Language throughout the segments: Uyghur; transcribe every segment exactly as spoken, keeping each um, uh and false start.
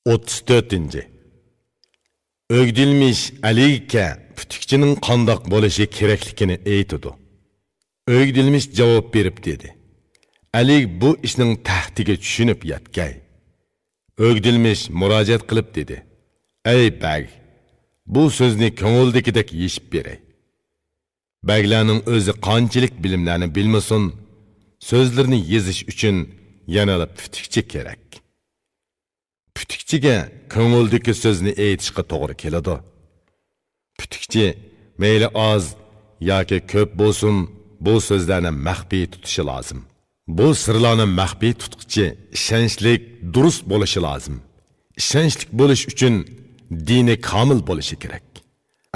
ئوتتۇز تۆتىنچى. ئۆگدىلمىش ئەلىگە پۈتۈكچىنىڭ قانداق بولۇشى كېرەكلىكىنى ئېيتىدۇ. ئۆگدىلمىش جاۋاب بېرىپ دېدى: «ئەلىگ بۇ ئىشنىڭ تەھتىگە چۈشىنىپ يەتكەي.» ئۆگدىلمىش مۇراجىئەت قىلىپ دېدى: «ئەي بەگ، بۇ سۆزنى كۆڭۈلدىكىدەك يېشىپ بېرەي.» بەگلەرنىڭ ئۆزى قانچىلىك بىلىملەرنى بىلمىسۇن، سۆزلىرىنى يېزىش ئۈچۈن يەنىلا پۈتۈكچى كېرەك. پۈتۈكچىگە كۆڭۈلدىكى سۆزنى ئېيتىشقا توغرا كېلىدۇ. پۈتۈكچى مەيلى ئاز ياكى كۆپ بولسۇن، بۇ سۆزلەرنى مەخپىي تۇتۇشى لازىم. بۇ سىرلارنى مەخپىي تۇتقۇچى ئىشەنچلىك، دۇرۇس بولۇشى لازىم. ئىشەنچلىك بولۇش ئۈچۈن دىنى كامىل بولۇشى كېرەك.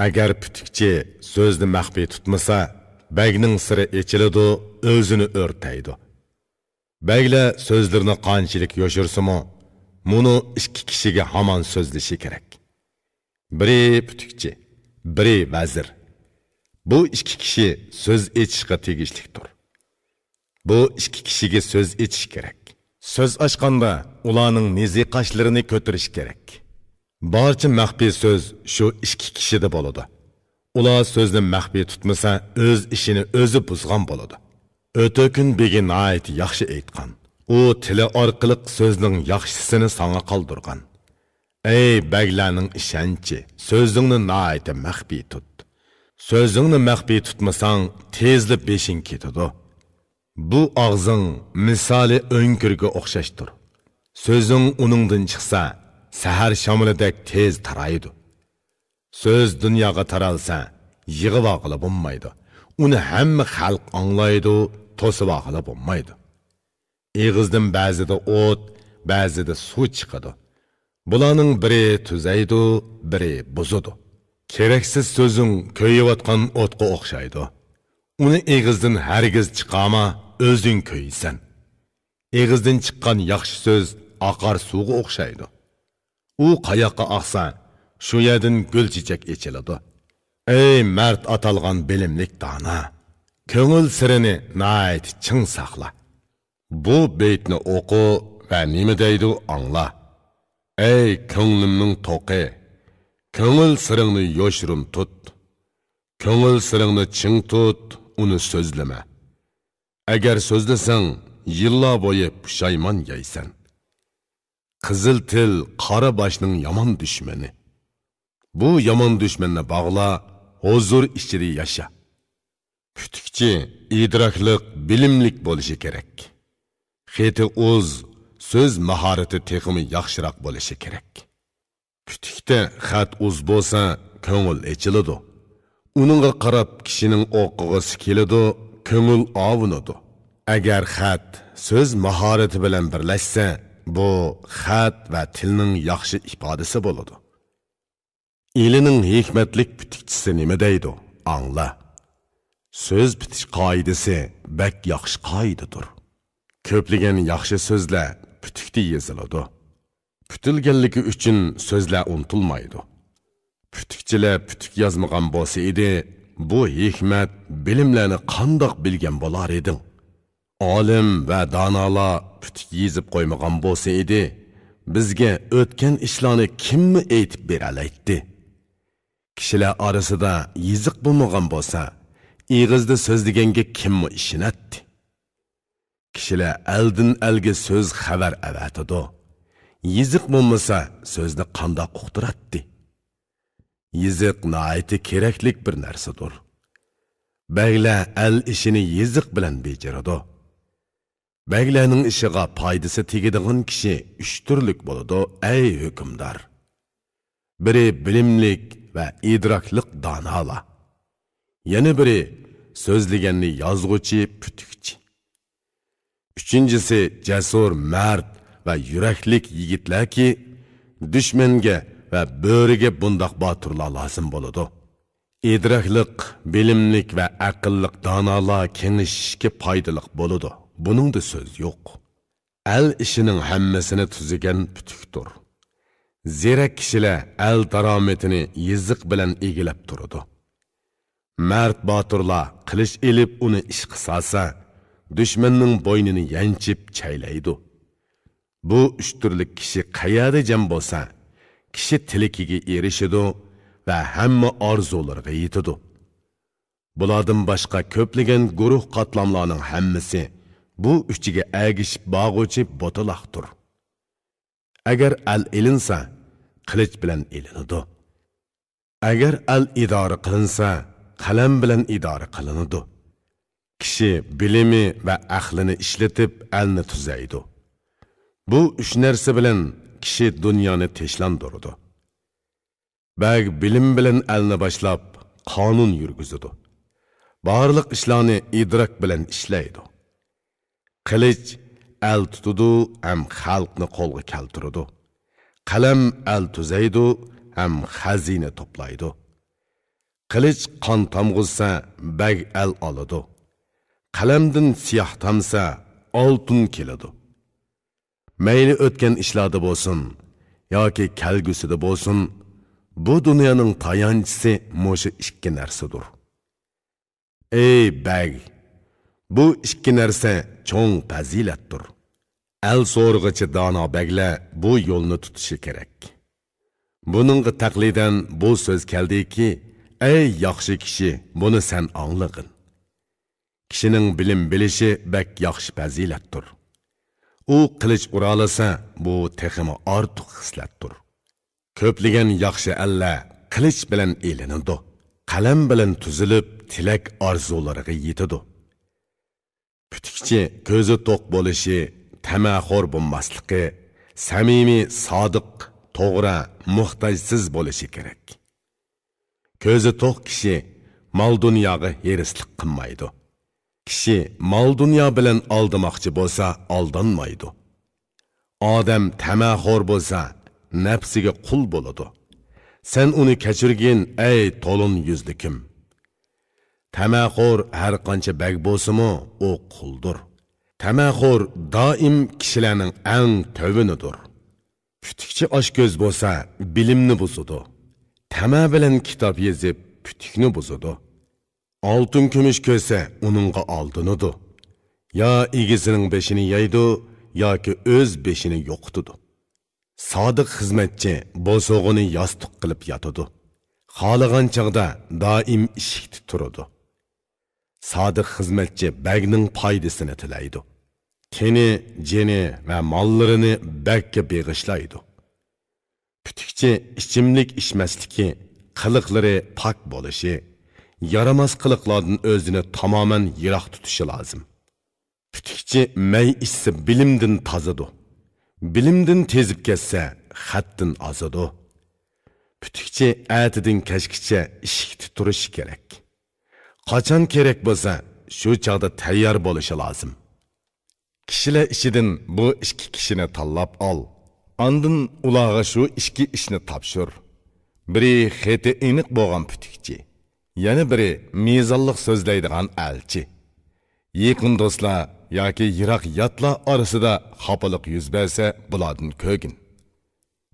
ئەگەر پۈتۈكچى سۆزنى مەخپىي تۇتمىسا، بەگنىڭ سىرى ئېچىلىدۇ، ئۆزىنى ئۆرتەيدۇ. بەگلەر سۆزلىرىنى قانچىلىك يوشۇرسىمۇ، مۇنۇ ئىككى كىشىگە ھامان سۆزلىشى كېرەك. بىرى پۈتۈكچى، بىرى ۋەزىر. بۇ ئىككى كىشى سۆز ئېچىشقا تېگىشلىكتۇر. بۇ ئىككى كىشىگە سۆز ئېچىش كېرەك. سۆز ئاچقاندا ئۇلارنىڭ نېزى قاشلىرىنى كۆتۈرۈش كېرەك. بارچە مەخپىي سۆز شۇ ئىككى كىشىدە بولىدۇ. ئۇلار سۆزنى مەخپىي تۇتمىسا، ئۆز ئىشىنى ئۆزى بۇزغان بولىدۇ. ئۆتۆكۈن بېگى ناھايىتى ياخشى ئېيتقان. ئۇ تىلى ئارقىلىق سۆزنىڭ ياخشىسىنى ساڭا قالدۇرغان. ئەي بەگلەرنىڭ ئىشەنچى، سۆزۈڭنى ناھايىتى مەخپىي تۇت. سۆزۈڭنى مەخپىي تۇتمىساڭ، تېزلا بېشىڭ كېتىدۇ. بۇ ئاغزىڭ مىسالى ئۆڭكۈرگە ئوخشاشتۇر. سۆزۈڭ ئۇنىڭدىن چىقسا، سەھەر شامىلىدەك تېز تارايدۇ. سۆز دۇنياغا تارالسا، يىغىۋالغىلى بولمايدۇ. ئۇنى ھەممە خەلق ئاڭلايدۇ، توسۇۋالغىلى بولمايدۇ. ئېغىزدىن بەزىدە ئوت، بەزىدە سۇ چىقىدۇ. بۇلارنىڭ بىرى تۈزەيدۇ، بىرى بۇزىدۇ. كېرەكسىز سۆزۈڭ كۆيۈۋاتقان ئوتقا ئوخشايدۇ. ئۇنى ئېغىزدىن ھەرگىز چىقارما، ئۆزۈڭ كۆيىسەن. ئېغىزدىن چىققان ياخشى سۆز ئاقار سۇغا ئوخشايدۇ. ئۇ قاياققا ئاقسا، شۇ يەردىن گۈل چېچەك ئېچىلىدۇ. ئەي مەرد ئاتالغان بىلىملىك دانا! كۆڭۈل سىرىنى ناھايىتى چىڭ ساقلا. بۇ بېيىتنى ئوقۇ ۋە نېمە دەيدۇ ئاڭلا. ئەي كۆڭلۈمنىڭ توقى! كۆڭۈل سىرىڭنى يوشۇرۇن تۇت. كۆڭۈل سىرىڭنى چىڭ تۇت، ئۇنى سۆزلىمە. ئەگەر سۆزلىسەڭ، يىللار بويى پۇشايمان يەيسەن. قىزىل تىل قارا باشنىڭ يامان دۈشمىنى. بۇ يامان دۈشمەننى باغلا، ھۇزۇر ئىچىدە ياشا. پۈتۈكچى ئىدراكلىق، بىلىملىك بولۇشى كېرەك. خېتى ئۇز، سۆز ماھارىتى تېخىمۇ ياخشىراق بولۇشى كېرەك. پۈتۈكتە خەت ئۇز بولسا، كۆڭۈل ئېچىلىدۇ. ئۇنىڭغا قاراپ كىشىنىڭ ئوقۇغۇسى كېلىدۇ، كۆڭۈل ئاۋۇنىدۇ. ئەگەر خەت سۆز ماھارىتى بىلەن بىرلەشسە، بۇ خەت ۋە تىلنىڭ ياخشى ئىپادىسى بولىدۇ. ئىلىنىڭ ھېكمەتلىك پۈتۈكچىسى نېمە دەيدۇ؟ ئاڭلا. سۆز پۈتۈش قائىدىسى بەك ياخشى قائىدىدۇر. كۆپلىگەن ياخشى سۆزلەر پۈتۈكتە يېزىلىدۇ. پۈتۈلگەنلىكى ئۈچۈن سۆزلەر ئۇنتۇلمايدۇ. پۈتۈكچىلەر پۈتۈك يازمىغان بولسا ئىدى، بۇ ھېكمەت، بىلىملەرنى قانداق بىلگەن بولار ئىدىڭ؟ ئالىم ۋە دانالار پۈتۈك يېزىپ قويمىغان بولسا ئىدى، بىزگە ئۆتكەن ئىشلارنى كىممۇ ئېيتىپ بېرەلەيتتى؟ كىشىلەر ئارىسىدا يېزىق بولمىغان بولسا، ئېغىزدا سۆزلىگەنگە كىممۇ ئىشىنەتتى؟ كىشىلەر ئەلدىن ئەلگە سۆز خەۋەر ئەۋەتىدۇ. يېزىق بولمىسا، سۆزنى قانداق ئۇقتۇراتتى؟ يېزىق ناھايىتى كېرەكلىك بىر نەرسىدۇر. بەگلەر ئەل ئىشىنى يېزىق بىلەن بېجىرىدۇ. بەگلەرنىڭ ئىشىغا پايدىسى تېگىدىغان كىشى ئۈچ تۈرلۈك بولىدۇ، ئەي ھۆكۈمدار. بىرى بىلىملىك ۋە ئىدراكلىق دانالار. يەنە بىرى سۆزلىگەننى يازغۇچى پۈتۈكچى. ئۈچىنچىسى جەسۇر، مەرد ۋە يۈرەكلىك يىگىتلەركى، دۈشمەنگە ۋە بۆرىگە بۇنداق باتۇرلار لازىم بولىدۇ. ئىدراكلىق، بىلىملىك ۋە ئەقىللىق دانالار كېڭىشىشكە پايدىلىق بولىدۇ. بۇنىڭدا سۆز يوق. ئەل ئىشىنىڭ ھەممىسىنى تۈزىگەن پۈتۈكتۇر. زېرەك كىشىلەر ئەل دارامىتىنى يېزىق بىلەن ئىگىلەپ تۇرىدۇ. مەرد باتۇرلار قىلىچ ئېلىپ ئۇنى ئىشقا سالسا، دۈشمەننىڭ بوينىنى يانچىپ چەيلەيدۇ. بۇ ئۈچ تۈرلۈك كىشى قەيەردە جەم بولسا، كىشى تىلىكىگە ئېرىشىدۇ ۋە ھەممە ئارزۇلىرىغا يېتىدۇ. بۇلاردىن باشقا كۆپلىگەن گۇرۇھ قاتلاملارنىڭ ھەممىسى بۇ ئۈچىگە ئەگىشىپ بارغۇچى بوتىلاقتۇر. ئەگەر ئەل ئېلىنسا، قىلىچ بىلەن ئېلىنىدۇ. ئەگەر ئەل ئىدارە قىلىنسا، قەلەم بىلەن ئىدارە قىلىنىدۇ. كىشى بىلىمى ۋە ئەقلىنى ئىشلىتىپ ئەلنى تۈزەيدۇ. بۇ ئۈچ نەرسە بىلەن كىشى دۇنيانى تىنچلاندۇرىدۇ. بەگ بىلىم بىلەن ئەلنى باشلاپ، قانۇن يۈرگۈزىدۇ. بارلىق ئىشلارنى ئىدراك بىلەن ئىشلەيدۇ. قىلىچ ئەل تۇتىدۇ ھەم خەلقنى قولغا كەلتۈرىدۇ. قەلەم ئەل تۈزەيدۇ ھەم خەزىنە توپلايدۇ. قىلىچ قان تامغۇزسا، بەگ ئەل ئالىدۇ. قەلەمدىن سىياھ تامسا، ئالتۇن كېلىدۇ. مەيلى ئۆتكەن ئىشلاردا بولسۇن ياكى كەلگۈسىدە بولسۇن، بۇ دۇنيانىڭ تايانچىسى مۇشۇ ئىككى نەرسىدۇر. ئەي بەگ، بۇ ئىككى نەرسە چوڭ پەزىلەتتۇر. ئەل سورىغۇچى دانا بەگلەر بۇ يولنى تۇتۇشى كېرەك. بۇنىڭغا تەقلىدەن بۇ سۆز كەلدىكى، ئەي ياخشى كىشى، بۇنى سەن ئاڭلىغىن. كىشىنىڭ بىلىم بىلىشى بەك ياخشى پەزىلەتتۇر. ئۇ قىلىچ ئۇرالىسا، بۇ تېخىمۇ ئارتۇق خىسلەتتۇر. كۆپلىگەن ياخشى ئەللەر قىلىچ بىلەن ئېلىنىدۇ، قەلەم بىلەن تۈزۈلۈپ، تىلەك ئارزۇلىرىغا يېتىدۇ. پۈتۈكچى كۆزى توق بولۇشى، تەمەخور بولماسلىقى، سەمىمىي، سادىق، توغرا، موھتاجسىز بولۇشى كېرەك. كۆزى توق كىشى مال-دۇنياغا ھېرىسلىق قىلمايدۇ. كىشى مال-دۇنيا بىلەن ئالدىماقچى بولسا، ئالدانمايدۇ. ئادەم تەمەخور بولسا، نەپسىگە قۇل بولىدۇ. سەن ئۇنى كەچۈرگىن، ئەي تولۇن يۈزلۈكۈم! تەمەخور ھەر قانچە بەگ بولسىمۇ، ئۇ قۇلدۇر. تەمەخور دائىم كىشىلەرنىڭ ئەڭ تۆۋىنىدۇر. پۈتۈكچى ئاچكۆز بولسا، بىلىمنى بۇزىدۇ. تەمە بىلەن كىتاب يېزىپ، پۈتۈكنى بۇزىدۇ. ئالتۇن-كۈمۈش كۆرسە، ئۇنىڭغا ئالدىنىدۇ. يا ئىگىسىنىڭ بېشىنى يەيدۇ، ياكى ئۆز بېشىنى يوقىتىدۇ. سادىق خىزمەتچى بوسۇغىنى ياستۇق قىلىپ ياتىدۇ. خالىغان چاغدا دائىم ئىشىكتە تۇرىدۇ. سادىق خىزمەتچى بەگنىڭ پايدىسىنى تىلەيدۇ. تېنى، جېنى ۋە ماللىرىنى بەگكە بېغىشلايدۇ. پۈتۈكچى ئىچىملىك ئىچمەسلىكى، قىلىقلىرى پاك بولۇشى، يارىماس قىلىقلاردىن ئۆزىنى تامامەن يىراق تۇتۇشى لازىم. پۈتۈكچى مەي ئىچسە، بىلىمدىن تازىدۇ. بىلىمدىن تېزىپ كەتسە، خەتتىن ئازىدۇ. پۈتۈكچى ئەتىدىن كەچكىچە ئىشىكتە تۇرۇشى كېرەك. قاچان كېرەك بولسا، شۇ چاغدا تەييار بولۇشى لازىم. كىشىلەر ئىچىدىن بۇ ئىككى كىشىنى تاللاپ ئال. ئاندىن ئۇلارغا شۇ ئىككى ئىشنى تاپشۇر. بىرى خېتى ئېنىق بولغان پۈتۈكچى، يەنە بىرى مىزانلىق سۆزلەيدىغان ئەلچى. يېقىن دوستلار ياكى يىراق ياتلار ئارىسىدا خاپىلىق يۈز بەرسە، بۇلاردىن كۆرگىن.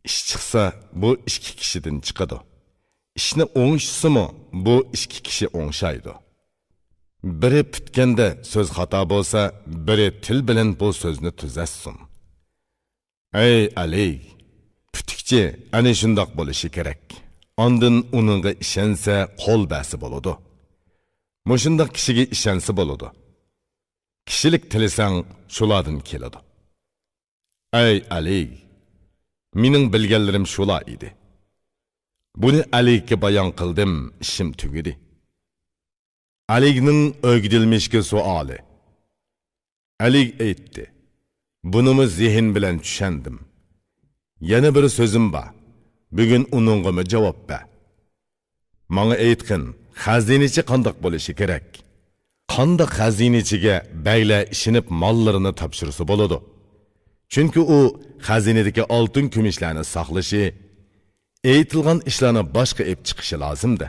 ئىش چىقسا، بۇ ئىككى كىشىدىن چىقىدۇ. ئىشنى ئوڭشىسىمۇ، بۇ ئىككى كىشى ئوڭشايدۇ. بىرى پۈتكەندە سۆز خاتا بولسا، بىرى تىل بىلەن بۇ سۆزنى تۈزەتسۇن. ئەي ئەلىگ، پۈتۈكچى ئەنە شۇنداق بولۇشى كېرەك. ئاندىن ئۇنىڭغا ئىشەنسە، قول بەرسە بولىدۇ. مۇشۇنداق كىشىگە ئىشەنسە بولىدۇ. كىشىلىك تىلىسەڭ، شۇلاردىن كېلىدۇ. ئەي ئەلىگ، مېنىڭ بىلگەنلىرىم شۇلا ئىدى. بۇنى ئەلىگكە بايان قىلدىم، ئىشىم تۈگىدى. ئەلىگنىڭ ئۆگىدىلمىشكە سوئالى. ئەلىگ ئېيتتى: بۇنىمۇ زېھىن بىلەن چۈشەندىم. يەنە بىر سۆزۈم بار. بۈگۈن ئۇنىڭغىمۇ جاۋاب بەر. ماڭا ئېيتقىن، خەزىنىچى قانداق بولۇشى كېرەك؟ قانداق خەزىنىچىگە بەگلەر ئىشىنىپ ماللىرىنى تاپشۇرسا بولىدۇ؟ چۈنكى ئۇ خەزىنىدىكى ئالتۇن-كۈمۈشلەرنى ساقلىشى، ئېيتىلغان ئىشلارنى باشقا ئېلىپ چىقىشى لازىم-دە.